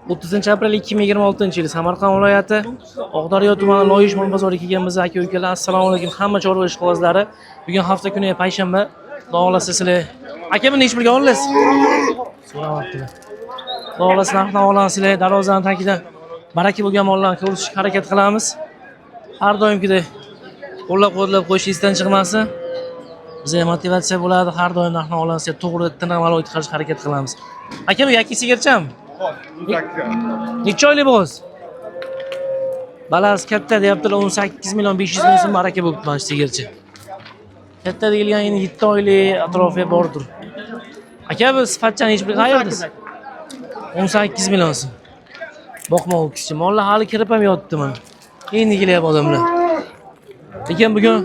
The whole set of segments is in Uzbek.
30 aprel 2026-yil Samarqand viloyati Oqdaryo tumani Loyish mol bozoriga kelganmiz aka ukalar. Assalomu alaykum hamma chorva ishqibozlari. Bugun hafta kuni payshanba. Xudo xohlasa sizlar. Aka, buni nechi pulga oldingiz? So'ramabdilar. Xudo xohlasa narx navolarni sizlar darvozani tagidan baraka bo'lgan mollarni ko'rishga harakat qilamiz. Har doimgidek qo'llab-quvvatlab qo'yish esdan chiqmasin. Bizga motivatsiya bo'ladi, har doim narx navolarni sizga to'g'ri tiniq ma'lumot chiqarishga harakat qilamiz. Aka, bu yakka sigirchami? Necha oylik bo'g'iz? Balasi katta deyaptilar, 18 million 500 ming so'm baraka bo'libdi mana shu sigircha. Katta deyilgan endi 7 oylik atrofi bordir. Aka, bu sifatchan necha pulga ayirdiz? 18 million so'm. Boqma o'kizchi, mollar hali kirib ham yotdi mana. Endi kelyapti odamlar. Lekin bugun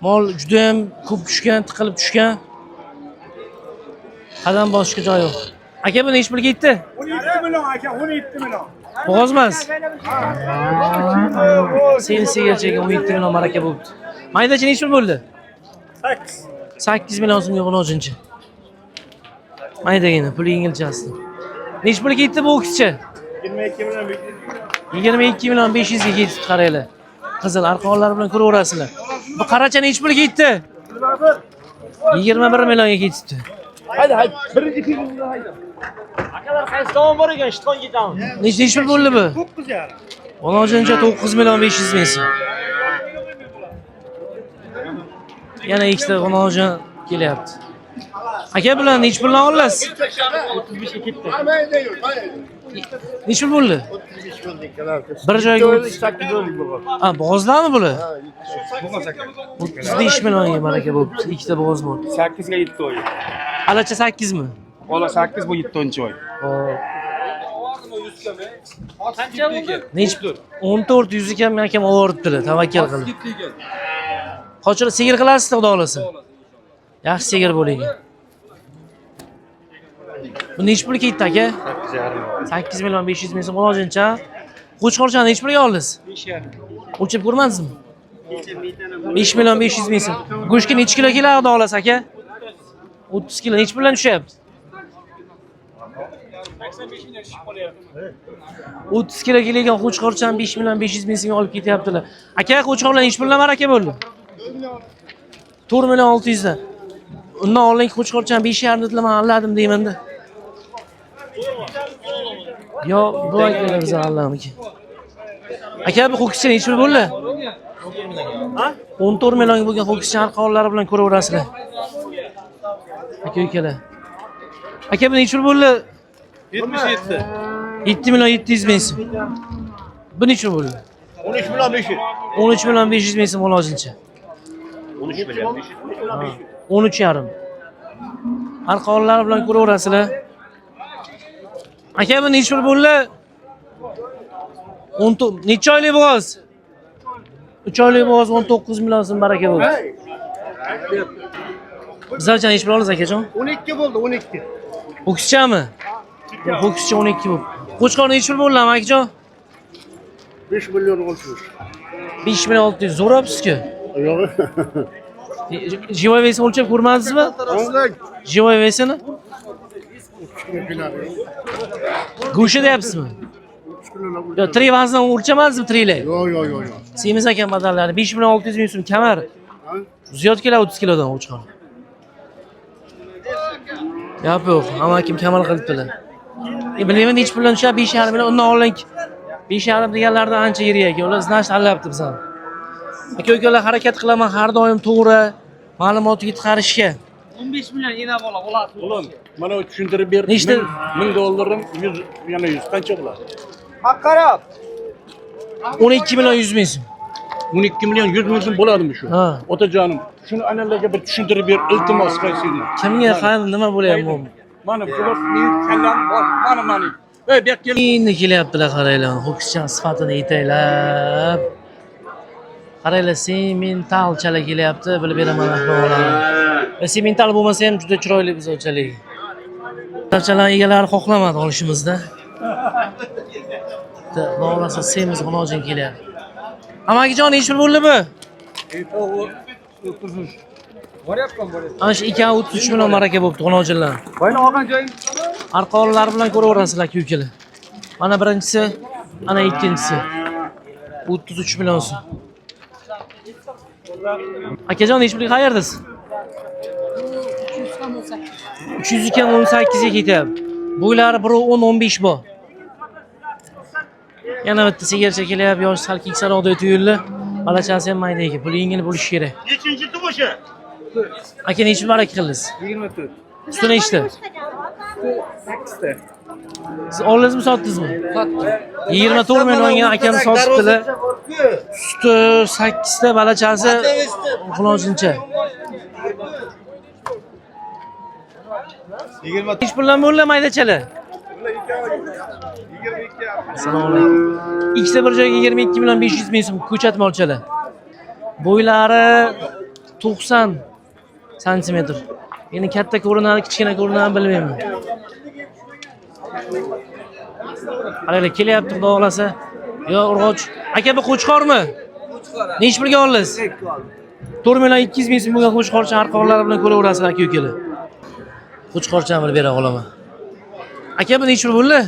mol juda ham ko'p tushgan, tiqilib tushgan. Qadam bosishga joy yo'q. Aka, bu necha pulga ketdi? 17 million aka, 17 million. Bo'g'oz emas. Sen sigirchaga 17 million baraka bo'libdi. Maydachi necha pul bo'ldi? 8. 8 million so'mga g'unojinchi. Maydagina, puli yengilchasi. Necha pulga ketdi bu o'kizcha? 22 million 500. 22 million 500 ga ketdi, qaranglar. Qizil arqonlar bilan ko'raverasizlar. Bu qaracha necha pulga ketdi? 21 millionga ketibdi. Haydi, haydi. Birinchi filmda haydi. Akalar qaysi tomon bor ekan, Ishton ketamiz. Necha pul bo'ldi bu? 9,5. G'unojincha 9 million 500 ming so'm. Yana ikkita g'unojin kelyapti. Aka, bular necha puldan olasiz? 35 ga ketdi. Necha pul bo'ldi? Bir joyga Ha, bo'g'ozlarmi bular? 35 millionga baraka bo'libdi. Ikkita bo'g'oz bor. 8 ga 7 oy. Alacha 8 mi? Ola 8 bu 7 oy. Hop. Qancha bo'ldi? Necha pul? 14 yuz ekan, men akam oboribdilar, tavakkal qilib. Qochir sigir qilasiz, xudo xolasa. Yaxshi sigir bo'ling. Bu necha pul ketdi aka? 8 million 500 ming so'm g'unojincha. Qo'chqorchani necha pulga oldingiz? 5,5. O'lchab ko'rmadingizmi? 5 million 500 ming so'm. Go'shtga necha kilo keladi xudo xolasa aka? 30 kilo necha puldan tushyapti? 30 kilo kelgan qo'chqorchani 5 million 500 ming so'mga olib ketyaptilar. Aka, qo'chqorlar necha puldan baraka bo'ldi? 4 million 600 dan. Undan oldingi qo'chqorchani 5,5 dedilar, man aldadim deymanda. Yo, bu akalar bizni allamiki. Aka, bu ho'kizcha necha pul bo'ldi? 14 millionga bo'lgan ho'kizcha arqonlari bilan ko'raverasizlar. Aka ukalar. Aka, bu necha pul bo'ldi? 77. 7 million 700 ming so'm. Bu necha pul bo'ldi? 13 million 500. 13 million 500 ming so'm olojincha. 13 million 500. 13 yarim. Arqonlar bilan ko'raverasizlar. Aka, bu necha pul bo'ldi? 19 necha oylik bo'g'oz? 3 oylik bo'g'oz 19 million so'm baraka bo'ldi. Bizlarcha necha pul olasiz akajon? 12 bo'ldi, 12. Ho'kizchami? Ho'kizcha 12 bo'ldi. Qo'chqor necha pul bo'ldi amakijon? 5 million 600. 5 million 600 zo'rabsiz-ku. Yo'q. Живой вес o'lchab ko'rmadingizmi? Живой вес ini? Go'shti deyapsizmi? Yo, tirik vazn o'lchamadingizmi tiriklar? Yo'q, yo'q, yo'q, yo'q. Semiz ekan badanlari 5 million 600 ming so'm kamar. Ziyod keladi 30 kilodan qo'chqor. Gap yo'q, hamma kim kamal qilibdilar. Bilmayman necha puldan tushadi, 5,5 million, undan oldin 5,5 deganlardan ancha yirik ekan. Ular znash tanlayapti bizani. Aka ukalar, harakat qilaman har doim to'g'ri ma'lumot yetkazishga. 15 million ena bola bo'ladi. Oğlum bana tushuntirib ber. Nechta? 1000 dollarim 100 yana 100 qancha bo'ladi? 12 million 100 ming so'm. 12 million 100 ming so'm bo'ladimi shu? Ha. Otajonim, shuni analarga bir tushuntirib ber, iltimos qilsin. Kimga qani nima bo'lyapti bu? Mana bular mening kallam bor. Mana mana. Ey, bu yoqqa kel. Endi kelyaptilar qaranglar, ho'kizchani sifatini yetaklab. Qaranglar, sementalchalar kelyapti, bilib beraman ahvolini. Semental bo'lmasa ham juda chiroyli buzovchalik. Buzovchalarning egalari xohlamadi olishimizda. Bitta Xudo semiz g'unojin kelyapti. Amakijon, necha pul bo'ldi bu? Ana shu ikkovi 33 million baraka bo'libdi g'unojinlar. Boyni olgan joying Arqonlar bilan ko'raverasizlar aka ukalar. Mana birinchisi, ana ikkinchisi. 33 million so'm. Akajon, necha pulga qayerdasiz? 302 18 ga ketyapti. Bo'ylari 1.10-15 bor. Yana bitta sigircha kelyapti, yosh sal keksaroqdek tuyuldi. Balachasi ham mayda ekan, puli yengil bo'lishi kerak. Nechinchi tug'ishi? Aka, necha pul baraka qildingiz? 24. Suti nechta? 8ta. Siz oldingizmi, sotdingizmi? 24 millionga akam sotibdilar. Suti 8 ta, balachasi xuloshincha. Necha puldan bo'ldi maydachalar? Assalomu alaykum. Ikkita bir joyga 22 million 500 ming so'm ko'chat molchalar. Bo'ylari 90 santimetr. Endi katta ko'rinadi, kichkina ko'rinadi bilmayman. Qaranglar, kelyapti, xudo xohlasa. Yo, urg'och. Aka, bu qo'chqormi? Necha pulga oldingiz? 4 million 200 ming so'm bo'lgan qo'chqorcha arqonlari bilan ko'raverasizlar, aka ukalar. Qo'chqorchani bir bera qolaman. Aka, bu necha pul bo'ldi?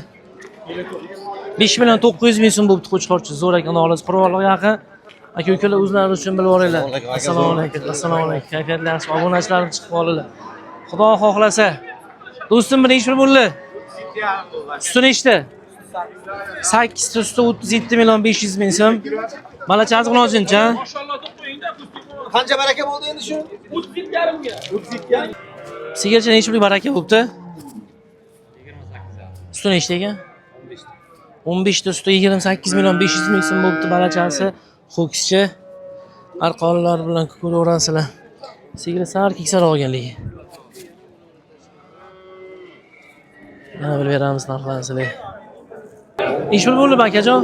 5 million 900 ming so'm bo'libdi qo'chqorcha. Zo'r ekan, xolos, qurbonlik yaqin. Aka ukalar o'zlari uchun bilib olinglar. Assalomu alaykum. Assalomu alaykum. Kayfiyatlar yaxshi. Obunachilarim chiqib qoldilar. Xudo xohlasa. Do'stim, bu necha pul bo'ldi? Suti nechta? 8 ta suti 37 million 500 ming so'm. Malachasi quloqchincha. Qancha baraka bo'ldi endi shu? Sigircha necha pullik baraka bo'libdi? Suti nechta ekan? 15 ta suti 28 million 500 ming so'm bo'libdi balachasi. Ho'kizcha arqonlar bilan ko'raverasizlar. Sigiri sal keksaroq olganligi. Yana bilib beramiz narxlarni sizlarga. Necha pul bo'ldi, akajon?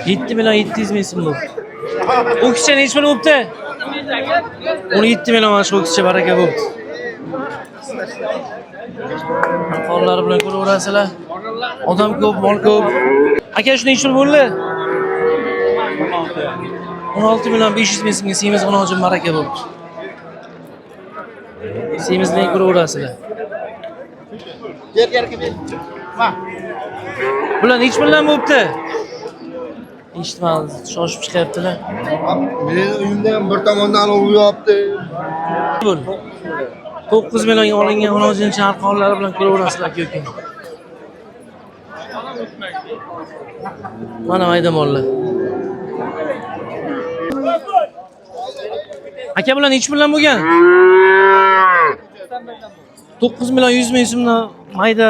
7 million 700 ming so'm bo'libdi. Ho'kizcha necha pul bo'libdi? 17 million mana shu ho'kizcha baraka bo'libdi. Arqonlari bilan ko'raverasizlar. Odam ko'p, mol ko'p. Aka, shu necha pul bo'ldi? 16 million 500 ming so'mga semiz g'unojin baraka bo'libdi. Semizlikni ko'raverasizlar. Bular necha puldan bo'libdi? Eshitmadim, shoshib chiqyaptilar. Meni uyimdan bir tomondan uyapti. Bo'l. 9 millionga olingan g'unojincha arqonlari bilan ko'raverasizlar, aka uka. Mana mayda mollar. Aka, bular necha puldan bo'lgan? 9 million 100 ming so'mdan mayda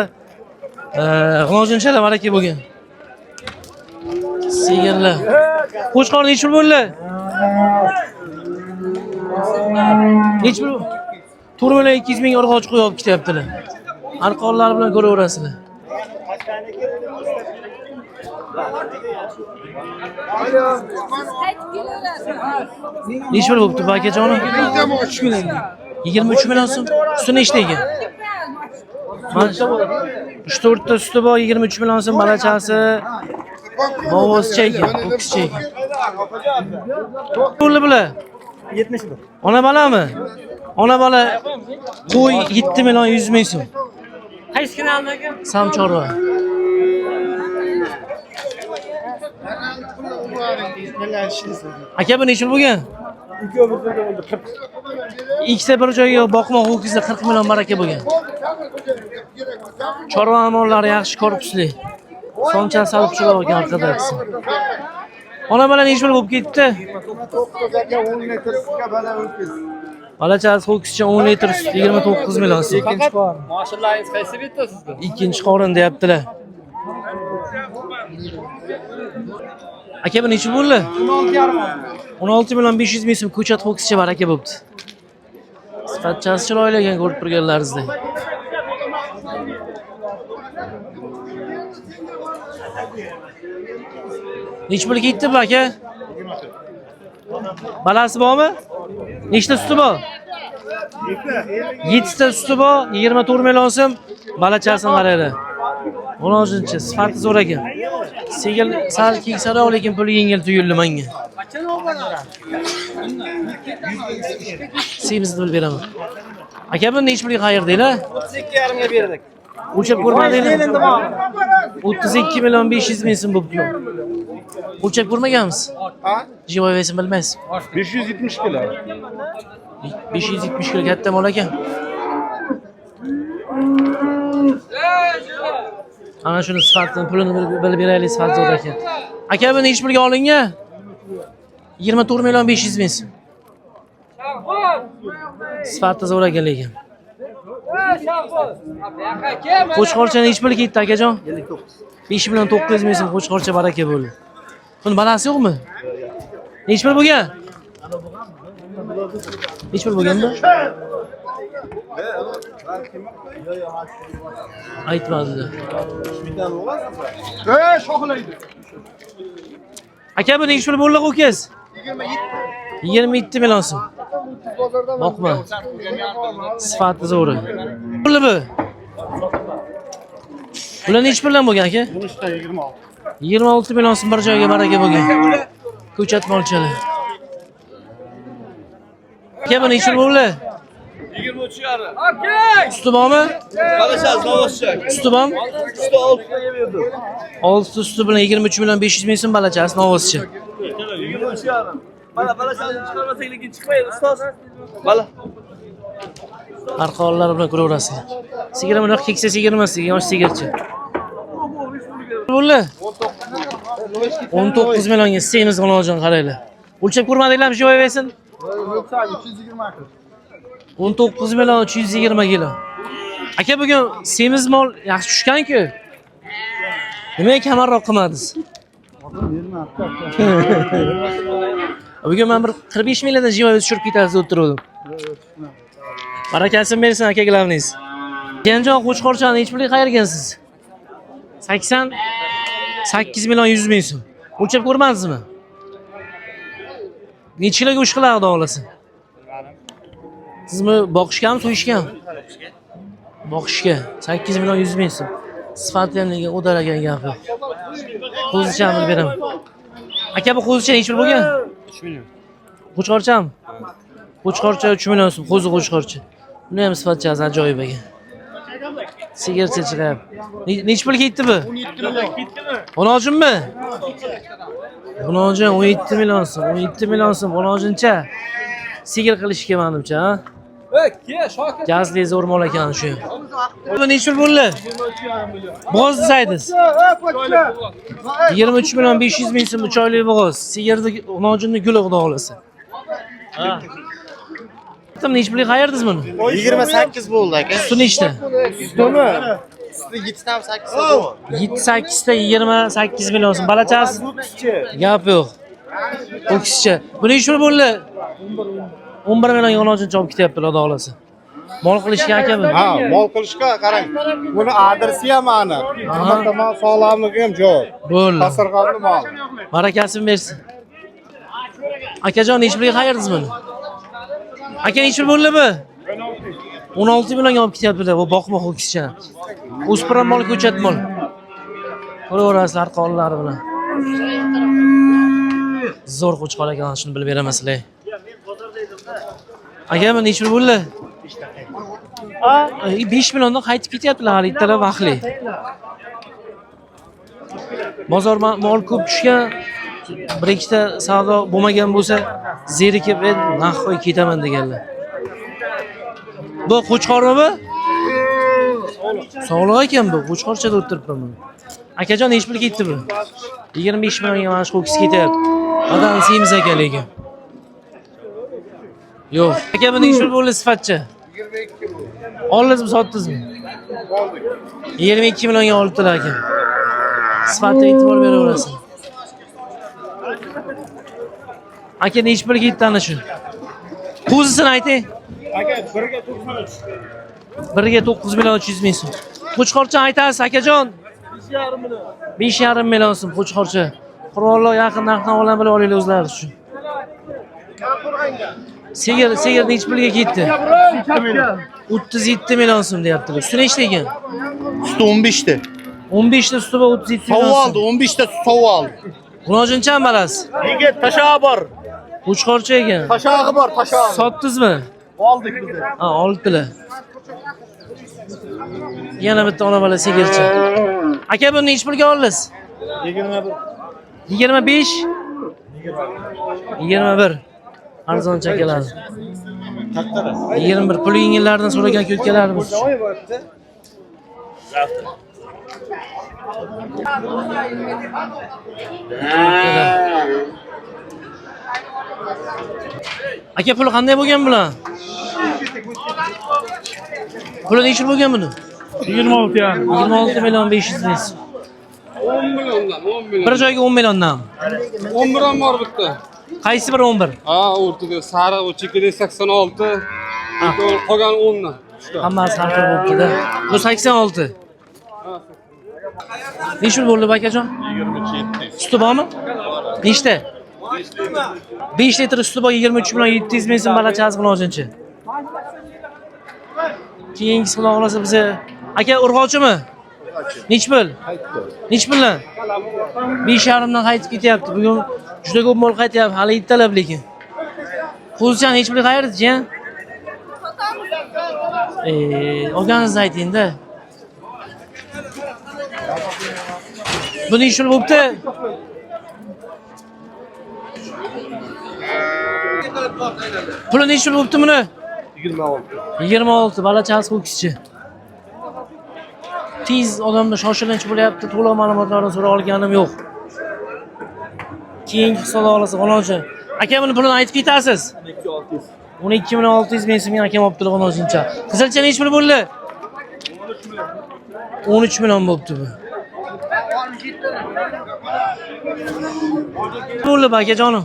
g'unojinchalar baraka bo'lgan. Sigirlar. Qo'chqor necha pul bo'ldi? Necha pul? 4 million 200 ming urg'och qo'yib olib ketyaptilar. Arqonlari bilan ko'raverasizlar. Necha pul bo'pti bu akajonim? 23 million so'm. Suti nechta ekan? 3-4 ta suti bor, 23 million so'm balachasi. Bobosicha ekan, ho'kizcha ekan. Bo'ldi bular. 71. Ona bolami? Ona bola qo'y 7 million 100 ming so'm. Qaysi kanalda aka? Sam chorva. Aka, bu necha pul bo'lgan? Ikkita bir joyga boqmoq ho'kizda 40 million baraka bo'lgan. Chorva mollari yaxshi korpusli. Soncha salib chiroq ekan orqada. Ona bola necha pul bo'lib ketdi? Balachasi ho'kizcha 10 litr sut 29 million so'm. Moshinlaringiz qaysi bitta sizda? Ikkinchi qorin deyaptilar. Aka, bu necha bo'ldi? 16 million 500 ming so'm ko'chat ho'kizcha baraka bo'pti. Sifatchasi chiroyli ekan ko'rib turganlaringizdek. Necha pul ketdi bu aka? Balasi bormi? Nechta suti bor? 7 ta suti bor, 24 million so'm. Balachasini qaranglar. 16-chi, sifati zo'r ekan. Sigir sal keksaroq, lekin puli yengil tuyuldi menga. Semizni bilib beraman. Aka, buni necha pulga qayirdinglar? 32,5 ga berdik. O'lchab ko'rmadinglar? 32 million 500 ming so'm bo'pti. O'lchab ko'rmaganmiz. Ha? Живой вес ini bilmaysiz. 570 kilo. 570 kilo katta mol ekan. Ana shuni sifatini, pulini bilib beraylik, sifat zo'r ekan. Aka, buni nechi pulga olingan? 24 million 500 ming so'm. Sifati zo'r ekan lekin. Qo'chqorcha nechi pul ketdi, akajon? 5 million 900 ming so'm qo'chqorcha, baraka bo'ldi. Buni balasi yo'qmi? Nechi pul bo'lgan? Nechi pul bo'lgan bu? Aytmadi. Ey, shoxlaydi. Aka, bu nechi pul bo'ldi ho'kiz? 27 million so'm. Boqma. Sifati zo'ri. Puli bu. Bular nechi puldan bo'lgan, aka? 26 million so'm bir joyga baraka bo'lgan. Ko'chat molchalar. Aka, bu nechi pul bo'ldi? 23,5. Suti bormi? Suti bormi? Suti 6 taga berdim. 6 suti bilan 23 million 500 ming so'm, balachasi novvoschi. 23,5. Mana balachasini chiqarmasak lekin chiqmaydi, ustoz. Bala. Arqonlar bilan ko'raverasizlar. Sigir bunaqa keksa sigir emas, yosh sigircha. Bo'ldi. 19 millionga semiz onajon, qaranglar. O'lchab ko'rmadinglarmi shu вес ini? 320 kilo. 19 million 320 kilo. Aka, bugun semiz mol yaxshi tushgan-ku. Nimaga kamarroq qilmadingiz? Bugun men bir 45 minglardan живой tushirib ketasiz deb o'tirdim. Barakasini bersin, aka, главный si. Ganjon, qo'chqorchani nechi pulga qayergansiz? 88 million 100 ming so'm. O'lchab ko'rmadingizmi? Necha kilo go'sht qiladi, xudo xohlasa? Sizmi boqishgami, so'yishgami? Boqishga 8 million 100 ming so'm. Sifati ham lekin o'dar ekan, gap yo'q. Qo'zichani bilib beraman. Aka, bu qo'zicha nechi pul bo'lgan? 3 million. Qo'chqorchami? Qo'chqorcha 3 million so'm, qo'zi qo'chqorcha. Buni ham sifatchasi ajoyib ekan. Sigircha chiqyapti. Nechi pul ketdi bu? 17 million. Xonojinmi? Xonojin 17 million so'm, 17 million so'm xonojincha. Sigir qilishga manimcha, ha? Gazli zo'r mol ekan shu. Bu nechi pul bo'ldi? Bo'g'oz desaydingiz. 23 million 500 ming so'm 3 oylik bo'g'oz. Sigirni, xonojinni guli, xudo xohlasa. Ha. Nechi pulga qayerdingiz buni? 28 bo'ldi, aka. Suti nechta? Sutimi? Suti 7 tam 8 ta bor. 7 8 ta 28 million so'm. Balachasi gap yo'q. O'kizcha. Bu nechi pul bo'ldi? 11 million yonojin chopib ketyaptilar, xudo xohlasa. Mol qilishga, aka, bu. Ha, mol qilishga qarang. Buni adresi ham aniq. Hamma tomon sog'lomligi ham jo'q. Bo'ldi. Qasirg'onni mol. Barakasini bersin. Akajon, nechi pulga qayerdingiz buni? Aka, nechi pul bo'ldi bu? 16 millionga olib ketyaptilar bu boqma ho'kizcha. O'spirin mol, ko'chat mol. Ko'raverasizlar arqonlari bilan. Zo'r qo'chqor ekan, shuni bilib beraman sizlarga. Aka, bu nechi pul bo'ldi? 5 milliondan qaytib ketyaptilar hali ittalab vaqtli. Bozor mol ko'p tushgan, bir ikkita savdo bo'lmagan bo'lsa, zerikib, narx qo'yib ketaman deganlar. Bu qo'chqormi bu? Sog'liq ekan bu, qo'chqorchada o'tiribman buni. Akajon, nechi pul ketdi bu? 25 millionga mana shu ho'kiz ketyapti. Odam semiz ekan lekin. Yo'q. Aka, bu nechi pul bo'ldi sifatcha? Oldingizmi, sotdingizmi? 22 millionga olibdilar, aka. Sifatga e'tibor beraverasiz. Aka, nechi pul ketdi ana shu? Qo'zisini ayting. Aka, 1ga 93. 1ga 9 million 300 ming so'm. Qo'chqorcha aytasiz, akajon? 5,5 million so'm qo'chqorcha. Qurbonlar yaqin narx-navolarni bilib olinglar o'zlari shu. Sigir nechi pulga ketdi? 37 million so'm deyaptilar. Suti nechta ekan? Suti 15 ta. 15 ta suti bor, 37 million Sovib oldi, so'm. 15 ta sovib oldi. Xunojinchami balasi? Yigit, tashog'i bor. Qo'chqorcha ekan. Tashog'i bor, tashog'i. Sotdingizmi? Oldik biz. Ha, olibdilar. Yana bitta ona bola sigircha. Aka, buni nechi pulga oldingiz? 21. 25 21. Arzoncha keladi. 21 pul yengillardan so'ragan ko'kalarimiz. Aka, puli qanday bo'lgan bular? Puli nechi bo'lgan buni? 26 yarim. 26 million 500 ming so'm. 10 milliondan, 10 million. Bir joyga 10 milliondan. 11 ham bor bitta. Qaysi biri 11? Ha, o'rtada sariq, u chekida 86. Qolgani 10 dan. Hammasi har xil bo'libdi-da. Bu 86. Nechi pul bo'ldi, akajon? 27. Suti bormi? Nechta? 5 litr suti bor, 23 million 700 ming so'm balachasi bilan olsinchi. Keyingisi xudo xohlasa biza aka urg'ochimi? Nechi pul? Nechi puldan? 5,5 dan qaytib ketyapti. Bugun juda ko'p mol qaytyapti, hali ertalab lekin. Qo'zicha nechi pulga qayerdi, jiyan? Olganingizni ayting-da. Buni nechi pul bo'pti? Puli nechi pul bo'pti buni? 26. 26 balachasi ho'kizchi. Tez odamda shoshilinch bo'lyapti, to'liq ma'lumotlarni so'ra olganim yo'q. Keyingi hisob olsa g'olonchi. Aka, buni pulini aytib ketasiz. 12600. 12 million 600 ming so'mga akam olibdi g'olonchimcha. Qizilcha nechi pul bo'ldi? 13 million bo'pti bu. Bo'ldi bu akajonim.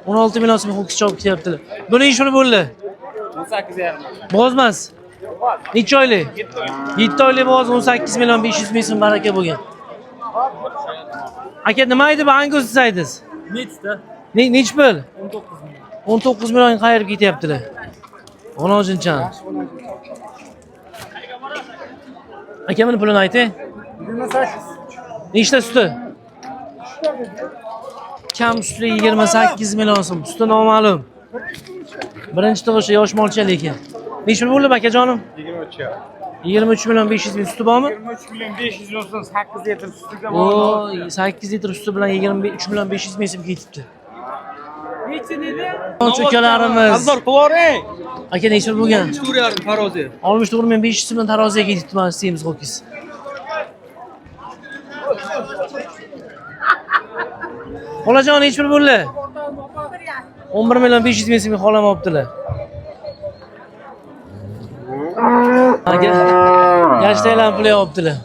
16 million so'm ho'kizcha olib ketyaptilar. Buni nechi pul bo'ldi? 18,5. Bo'g'ozmas. Necha oylik? 7 oylik bo'g'oz 18 million 500 ming so'm baraka bo'lgan. Aka, nima edi bu Angus desangiz? Nechta? Nechi pul? 19 million. 19 million qayerga ketyaptilar? G'olojincha. Aka, buni pulini ayting. 28. Nechta suti? Kam sutli 28 million so'm. Suti noma'lum. Birinchi tug'ishi yosh molcha lekin. Nechi pul bo'ldi akajonim? 23. 23 million 500 ming suti bormi? 23 million 500 ming so'm 8 litr sutiga O, 8 litr suti bilan 23 million 500 ming so'm ketibdi. Nechi dedi? Ukalarimiz. Azor qivoring. Aka, nechi pul bo'lgan? 4,5 tarozi. 64 ming 500 so'mdan taroziga ketibdi mana semiz ho'kiz. Xolajon, nechi pul bo'ldi? 11 million 500 ming so'mga xolam olibdilar. Aka, gashtaylar puli olibdilar.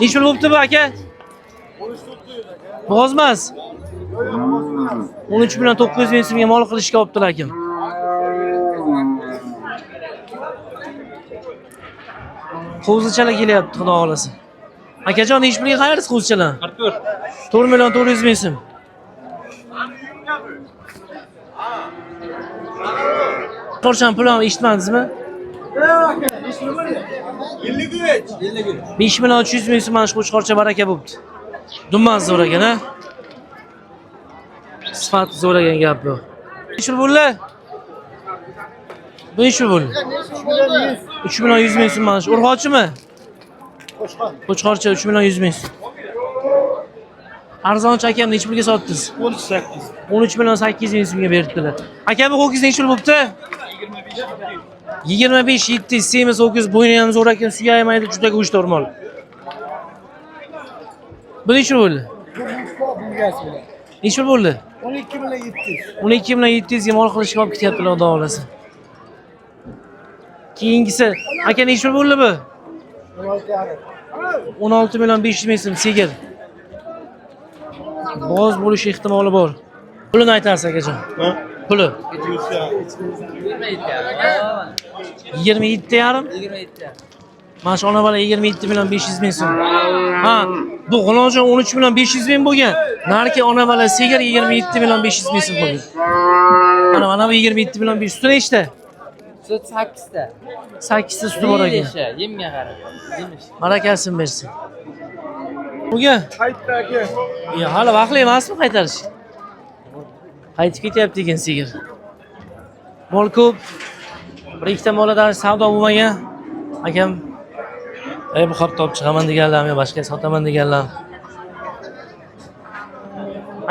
Nechi pul bo'pti bu aka? Bo'g'oz emas. 13 million 900 ming so'mga mol qilishga olibdilar akam. Qo'zichalar kelyapti, xudo xohlasa. Akajon, nechi pulga qayersiz qo'zichalar? 44. 4 million 400 ming so'm. To'rshan pul ham eshitmadingizmi? 53. 53. 5 million 300 ming so'm mana shu qo'chqorcha baraka bo'pti. Dumman zo'r ekan, ha? Sifat zo'r ekan, gap yo'q. Nechi pul bo'ldi? Bu nechi pul bo'ldi? 3 million 100 ming so'm mana shu. Urg'ochimi? Qo'chqorcha 3 million 100 ming so'm. Arzonchi akam nechi pulga sotdingiz? 13,8. 13 million 800 ming so'mga beribdilar. Aka, bu ho'kiz nechi pul bo'pti? 25 700 semiz ho'kiz, bo'yni ham zo'r ekan, suyamaydi, juda go'shtdor mol. Bu nechi pul bo'ldi? Nechi pul bo'ldi? 12 million 700. 12 million 700 ga mol qilishga olib ketyaptilar, xudo xohlasa. Keyingisi, aka, nechi pul bo'ldi bu? 16 million 500 ming so'm sigir. Bo'g'oz bo'lish ehtimoli bor. Pulini aytasiz, akajon. Puli 27,5. Mana shu ona bola 27 million 500 ming so'm. Ha, bu g'ulonjon 13 million 500 ming bo'lgan. Narki ona bola sigir 27 million 500 ming so'm bo'lgan. Mana mana bu 27 million 500. Suti nechta? Sut 8 ta. 8 ta suti bor ekan. Yeyilishi, yemga qarab. Yemish. Barakasini bersin. Bugun Qaytdi aka. Ya, hali vaqtli emasmi qaytarish? Qaytib ketyapti ekan sigir. Mol ko'p. Bir ikkita molada savdo bo'lmagan. Akam, ey bu xop topib chiqaman deganlarmi yo boshqa sotaman deganlar.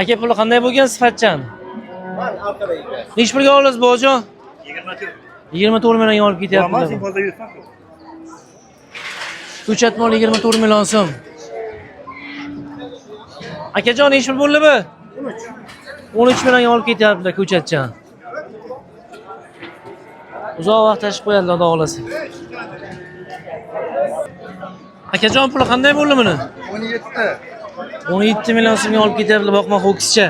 Aka puli qanday bo'lgan sifatchan? Nechi pulga olasiz bobojon? 24 millionga olib ketyaptilar. Ko'chat mol 24 million so'm. Akajon nechi pul bo'ldi bu? 13 millionga olib ketyaptilar ko'chatchan. Uzoq vaqt tashib qo'yadilar xudo xohlasa. Akajon puli qanday bo'ldi buni? 17. 17 million so'mga olib ketyaptilar boqma ho'kizcha.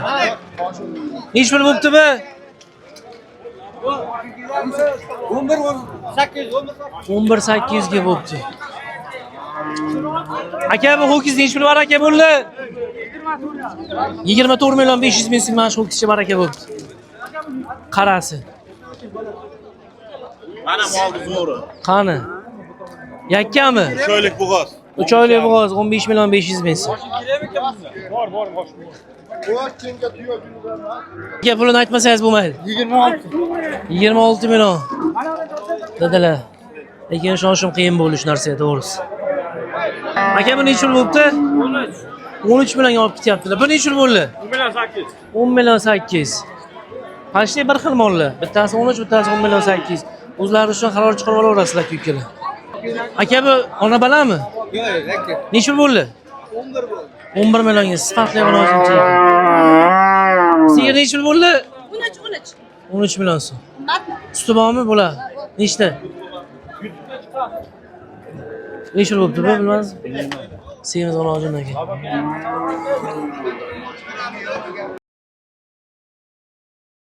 Nechi pul bo'pti bu? 11 800 ga bo'pti. Aka bu ho'kiz nechi pul baraka bo'ldi? 24 million 500 ming so'm mana shu ho'kizcha baraka bo'pti. Qarasi. Mana molni zo'ri. Qani? Yakkami? 3 oylik bo'g'oz. 3 oylik bo'g'oz 15 million 500 ming so'm. Aka pulini aytmasangiz bo'lmaydi. 26. 26 million. Dedilar. Lekin ishonishim qiyin bo'ldi shu narsaga to'g'risi. Aka bu necha pul bo'libdi? 13 millionga olib ketyaptilar. Bu necha pul bo'ldi? 10 million 8. 10 million 8. Почти bir xil mollar. Bittasi 13, bittasi 10 million 8. O'zlari uchun qaror chiqarib olaverasizlar aka. Aka bu ona balami? Yo'q, aka. Necha pul bo'ldi? 11 bo'ldi. 11 millionga sifatli munozimchi. Sigir necha pul bo'ldi? 13 13. 13 million so'm. Qimmatmi? Suti bormi bular? Nechta? Necha pul bo'libdi bu bilmadim. Semiz olojim aka.